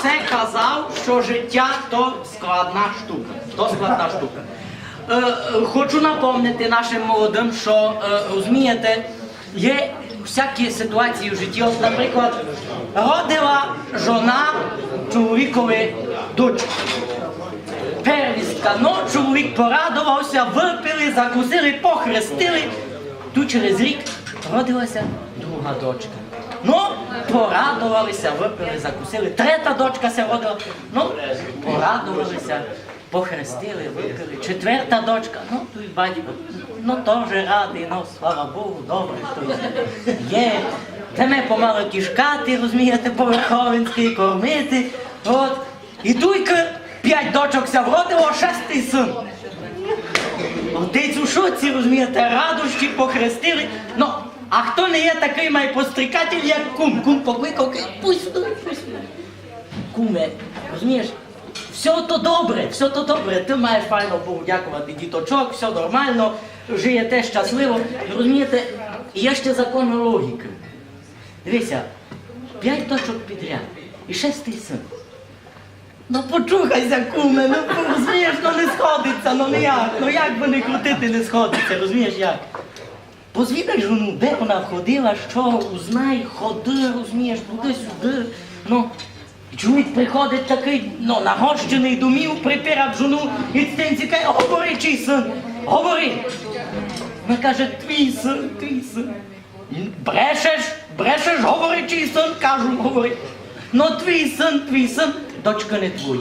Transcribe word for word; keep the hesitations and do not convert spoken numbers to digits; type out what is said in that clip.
Се казав, што житя то складна штука. То складна штука. Е, е, хочу напомнити нашым молодым, што, е, розумієте, є всякі ситуації в житї. От, наприклад, родила жона чоловікови дочку. Первістка, но, чоловік порадовав ся, выпили, закусили, похрестили. Ту через рік родила ся друга дочка. Но, порадовали ся, выпили, закусили. Трета дочка ся родила. Но, порадовали ся, похрестили, выпили. Четверта дочка, но, туй батько, но, тоже радый, но, слава Богу, добре, што є. Йдеме помалы кішкати, розумієте, по-верховинськы, кормити. От. І туйкы пять дочок ся вродило, шестый сын. Отець у шоці, розумієте, радощі, похрестили. Но, а хто не є такый май пострікатель, як кум? Кум покликав, каже: «Пусти, пусти. Куме, розумієш, всьо то добре, всьо то добре. Ты маєш файно, Богу дяковати, діточок, всьо нормално, жиєте щасливо. Розумієте, є ще закон логікы. Дивися, пять дочок підряд і шестый сын. Но почухай ся, куме, но, розумієш, но не сходить ся, но ніяк, но як бы не крутити, не сходить ся, розумієш, як? Позвідай жону, де она ходила, што, узнай, ходи, розумієш, туды-сюды, но». Чоловік приходить такый, но, нагощеный домів, припирать жону і тітонці каже: «Говори, чий сын, говори». Она каже: «Твій сын, твій сын». «Брешеш, брешеш, говори, чий сын, кажу, говори». «Но, твій сын, твій сын, дочкы не твої».